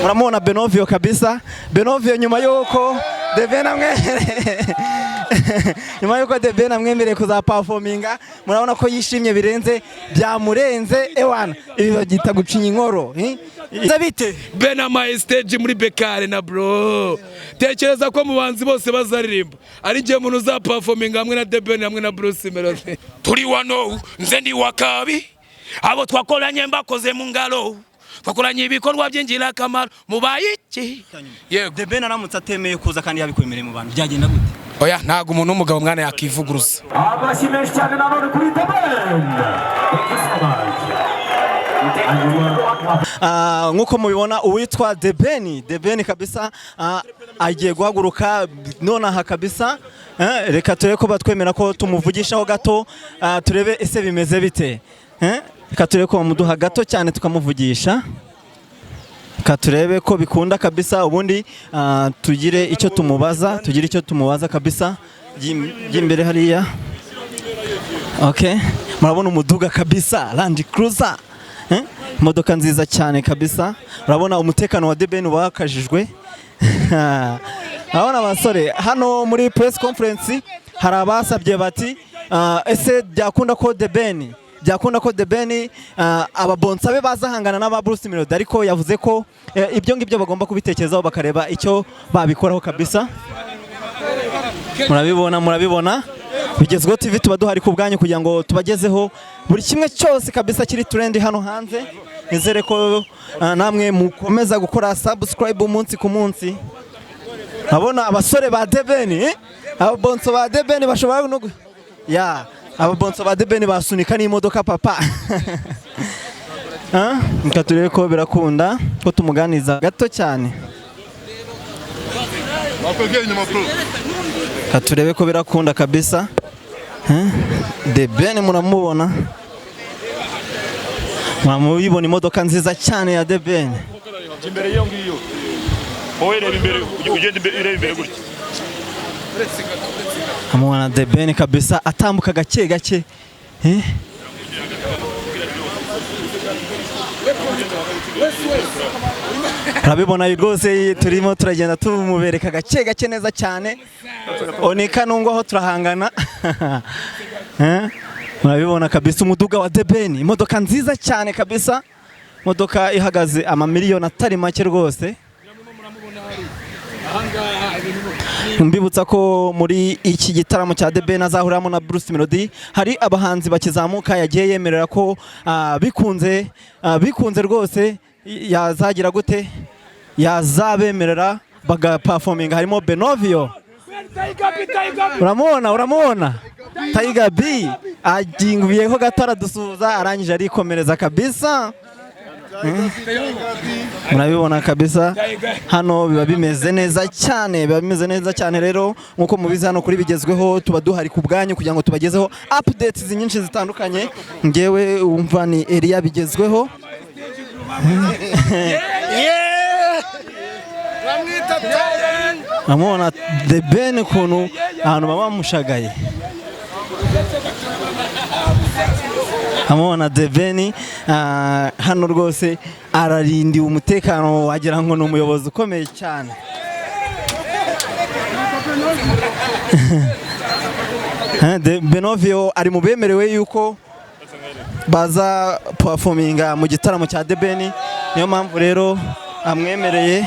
Muramubona Benovio kabisa. Benovio nyuma yuko The Ben amwemereye kuzaperforminga, murabona ko yishimye birenze, byamurenze. Ewana, ibi babyita gucinya inkoro, eh? Iza bite? Ben amaye stage muri BK Arena, bro. Tekereza ko mu banzi bose bazaririmba ari njye muntu uzaperforminga hamwe na The Ben, hamwe na Bruce Melody. Turi wano, nze ndi wakabi. Abo twakoranye mbakoze mu ngalo, twakoranye ibikorwa by'ingirakamaro. Mubaye iki? Yego. The Ben aramutse atemeye kuza kandi yabikwemereye mu bantu, byagenda gute? Oya, ntabwo umuntu w'umugabo, mwana, yakivuguruza. Amashyi menshi cyane nanone kuri The Ben. Thank you so much. Ah, nk'uko mubibona, uwitwa The Ben, The Ben kabisa, agiye guhaguruka nonaha kabisa. Reka turebe ko batwemera ko tumuvugishaho gato, turebe ese bimeze bite. Reka turebe ko bamuduha gato cyane tukamuvugisha. Reka turebe ko bikunda kabisa, ubundi tugire icyo tumubaza kabisa by'imbere hariya. Okay, murabona umuduga kabisa, Land Cruiser. Eh? Imodoka nziza cyane kabisa. Urabona umutekano wa The Ben wakajijwe. Urabona abasore hano muri press conference hari abasabye bati: "Ese byakunda ko The Ben, ababonsa be bazahangana n'aba Bruce Melody?" Ariko yavuze ko ibyo ngibyo bagomba kubitekerezaho, bakareba icyo babikoraho kabisa. Murabibona, Bigezweho TV tuba duhari ku bwanyu kugira ngo tubagezeho buri kimwe cyose kabisa kiri trend hano hanze. Nizere ko namwe mukomeza gukora subscribe umunsi ku munsi. Abona abasore ba The Ben, eh? Ababonso ba The Ben bashobora no ya ababonso ba The Ben basunika n'imodoka, papa. Ah, reka turebe ko birakunda ko tumuganiza gato cyane. Wakwegeye inyuma, bro. Reka turebe ko birakunda kabisa. Eh? The Ben muramubona, muramubibona, imodoka nziza cyane ya The Ben. Imbere y'iyo ngiyo. Wowe reba imbere, ugenda imbere, ureba imbere gutya. Amubona The Ben kabisa atambuka gake gake, eh? Urabibona rwose, turimo turagenda tumubereka gake gake neza cyane. Onika nungu aho turahangana. Eh? Murabibona kabisa umuduga wa The Ben, imodoka nziza cyane kabisa, imodoka ihagaze amamiliyoni atari make rwose. Mbibutsa ko muri iki gitaramo cya The Ben azahuriramo na Bruce Melody hari abahanzi bakizamuka yagiye yemerera ko bikunze rwose yazagira gute, yazabemerera bagaperforminga. Harimo Benovio, uramubona Tiger B aginguyeho gato aradusuhuza, arangije arikomereza kabisa. Murabibona kabisa hano biba bimeze neza cyane, biba bimeze neza cyane. Rero nk'uko mubizi, hano kuri Bigezweho tuba duhari ku bwanyu kugira ngo tubagezeho updates nyinshi zitandukanye. Ngewe wumva ni Elia Bigezweho. Uramubona The Ben ukuntu ahantu baba bamushagaye. Amubona The Ben, hano rwose ararindiwe umutekano, wagira ngo ni umuyobozi ukomeye cyane. Benovio ari mu bemerewe yuko baza performinga mu gitaramo cya The Ben, niyo mpamvu rero amwemereye,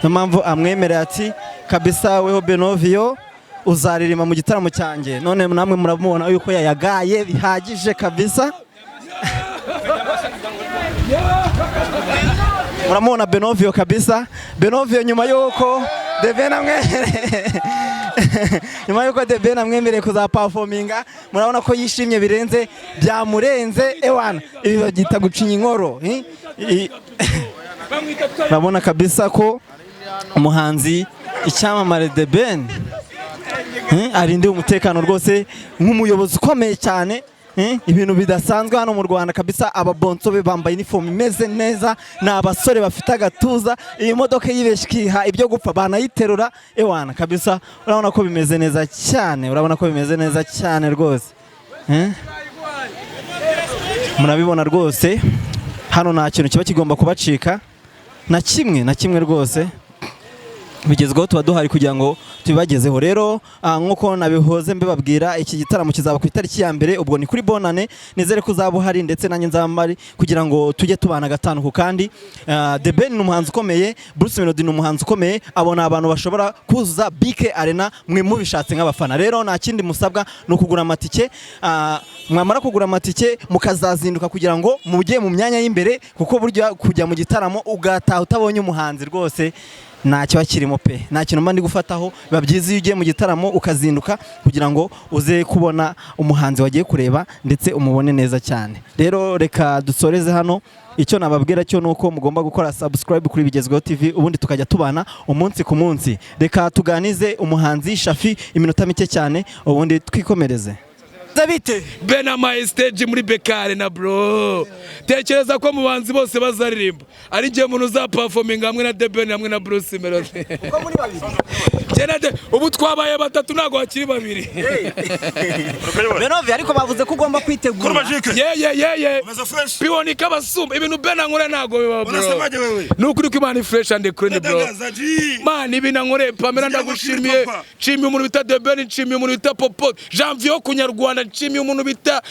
niyo mpamvu amwemereye ati: "Kabisa weho Benovio uzaririmba mu gitaramo cyanjye." None namwe muramubona yuko yayagaye bihagije kabisa. Muramubona Benovio kabisa. Benovio nyuma yuko The Ben amwemereye kuzaperforminga, murabona ko yishimye birenze, byamurenze. Ewana, ibi babyita gucinya inkoro, eh? Urabona kabisa ko umuhanzi icyamamare The Ben, arindiwe umutekano rwose nk'umuyobozi ukomeye cyane, ibintu bidasanzwe hano mu Rwanda kabisa. Ababonso be bambaye inifomu imeze neza, ni abasore bafite agatuza. Iyi modoka yibeshye ikiha ibyo gupfa banayiterura. Ewana kabisa, urabona ko bimeze neza cyane, urabona ko bimeze neza cyane rwose. Murabibona rwose. Hano nta kintu kiba kigomba kubacika na kimwe na kimwe rwose. Bigezweho tuba duhari kugira ngo tubibagezeho. Rero nk'uko nabihoze mbibabwira, iki gitaramo kizaba ku itariki ya 1, ubwo ni kuri Bonane. Nizere ko uzaba uhari, ndetse nanjye nzaba mpari kugira ngo tujye tubana gatanu ku kandi. The Ben ni umuhanzi ukomeye, Bruce Melody ni umuhanzi ukomeye. Abo ni abantu bashobora kuzuza BK Arena mwe mubishatse nk'abafana. Rero nta kindi musabwa ni ukugura amatike. Mwamara kugura amatike mukazazinduka kugira ngo mujye mu myanya y'imbere, kuko burya kujya mu gitaramo ugataha utabonye umuhanzi rwose nta kiba kirimo pe, nta kintu mba ndi gufataho. Biba byiza iyo ugiye mu gitaramo ukazinduka kugira ngo uze kubona umuhanzi wagiye kureba, ndetse umubone neza cyane. Rero reka dusoreze hano. Icyo nababwira cyo ni uko mugomba gukora subscribe kuri Bigezweho TV, ubundi tukajya tubana umunsi ku munsi. Reka tuganize umuhanzi Shafi iminota mike cyane, ubundi twikomereze. Bite? Ben amaye stage muri BK Arena, bro. Tekereza ko mu bahanzi bose bazaririmba ari njye muntu uzaperforminga hamwe na The Ben hamwe na Bruce Melody. Uko muri babiri? Njye na ubu twabaye batatu, ntabwo hakiri babiri. Benovi, ariko bavuze ko ugomba kwitegura. Majike. Ye ye ye ye. Umeze fresh. Bibonika abasumba ibintu Ben ankora ntabwo biba, bro. Unasemaje wewe? Ni ukuri ko Imana fresh and clean, bro. Ndatangaza G. Man, ibi nankoreye Pamela, ndagushimiye. Papa. Nshimiye umuntu bita The Ben, nshimiye umuntu bita Popo Janvier wo kunyarwanda, nshimiye umuntu bita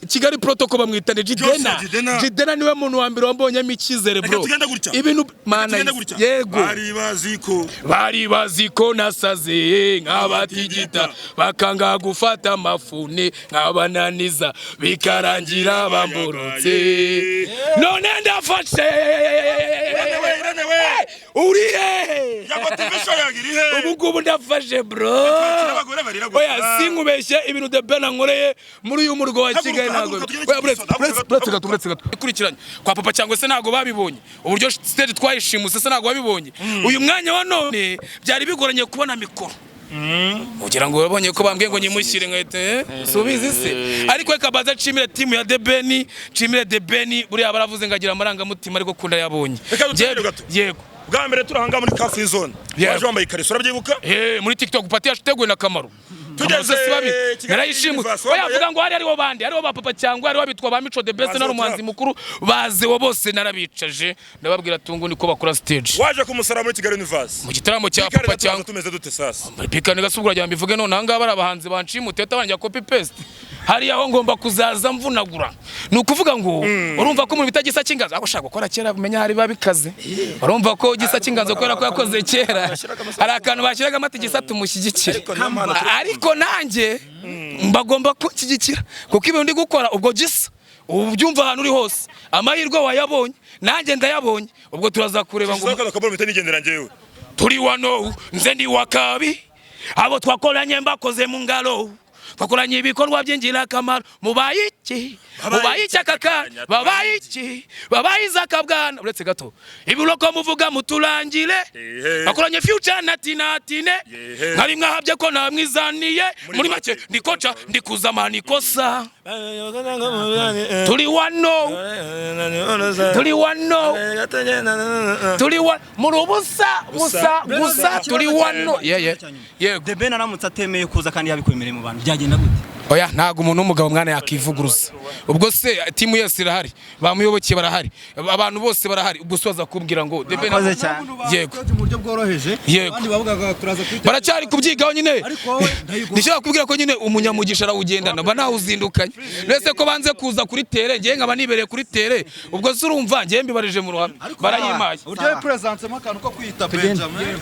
Kigali Protocol, bamwita ni Jidena. Jidena. Jidena niwe muntu wa mbere wambonyemo icyizere, Reka bro. tugende gutya. Ibintu mana. Tugende gutya. Yego. Bari bazi ko Bari bazi ko nasaze nk'abatigita, bakanga gufata amafuni nk'abananiza, bikarangira bamburutse. None ndafashe. Irene we, Irene we. Uri hehe? Yago TV show yagira ihe? Ubu ngubu ndafashe, bro. Twakira abagore barira gusa. Oya, sinkubeshye, ibintu The Ben ankoreye muri uyu murwa wa Haguruka, Kigali ntabwo haguruka, tugende Oya, buretse, Kigali, buretse, haguruka, buretse gato, buretse gato. Ikurikiranye kwa papa cyangwa se ntabwo babibonye uburyo stage twayishimuse, se ntabwo babibonye uyu mwanya wa none byari bigoranye kubona mikoro ugira ngo babonye ko bambwiye ngo nyimushyire nkahita subizi se. Ariko reka baza nshimire team ya The Ben, nshimire The Ben. Buriya baravuze ngo agira amarangamutima, ariko kunda yabonye. Reka dutangire gato. Yego. Bwa mbere turahanga muri car free zone. Yego. Waje wambaye ikariso, urabyibuka? Muri TikTok party yateguwe na Kamaru. Tugeze Kamaru si babi Kigali narayishimye. Universe, Oya, wambaye- avuga ngo hari hariho bandi, hariho ba papa cyangwa hariho abitwa ba Mico the Best Baze nari umuhanzi Trap. mukuru bazewo bose narabicaje, ndababwira tungu niko bakora stage. Waje ku musaraba muri Kigali Universe. Mu gitaramo cya Kigali papa turaza cyangwa tumeze dute sasa? Pikane gasubura rya mbivuge none ahangaha bari abahanzi banshimuteta banjya copy paste, hariya aho ngomba kuzaza mvunagura. Ni ukuvuga ngo urumva ko umuntu bita Gisa cy'Inganzo ako ushaka gukora kera umenya hari babikaze, urumva ko Gisa cy'Inganzo kubera ko yakoze kera hari akantu bashyiragamo ati Gisa tumushyigikire. Ariko niyo mpano Ariko nanjye mbagomba kunshyigikira kuko ibintu ndi gukora ubwo Gisa ubu byumva ahantu uri hose, amahirwe wayabonye nanjye ndayabonye, ubwo turaza kureba ngo Sasa kabona mpita nigendera njyewe. Turi wano, nze ndi wakabi. Abo twakoranye mbakoze mu ngalo, twakoranye ibikorwa by'ingirakamaro. Mubaye iki? Mubaye iki aka kanya? Babaye iki? Babaye izakabwana. Uretse gato, ibiroko muvuga muturangire. Ehe. Bakoranye future na tinatine. Yehe. Nkari mwahabye ko namwizaniye. Muri make ndikoca ndikuzamana ikosa. Turi wano, turi wano, turi wa muri ubusa busa gusa, turi wano yeye, yego. The Ben aramutse atemeye kuza kandi yabikwemereye mu bantu, byagenda gute? Oya, ntabwo umuntu w'umugabo mwana yakivuguruza. Ubwo se team yose irahari, bamuyoboke barahari, abantu bose barahari, ubwo se waza kumbwira ngo The Ben Murakoze cyane. Yego. mu buryo bworoheje. Yego. Abandi bavugaga turaza kuri Baracyari kubyigaho nyine. Ariko wowe ndayiguha. Ndishobora kubwira ko nyine umunyamugisha arawugendana, mba nawuzindukanye. Mbese ko banze kuza kuri terrain, ngewe nkaba nibereye kuri terrain, ubwo se urumva ngewe mbibarije mu ruhame barayimaye. Uburyo wipurezansemo akantu ko kwiyita Benjamin.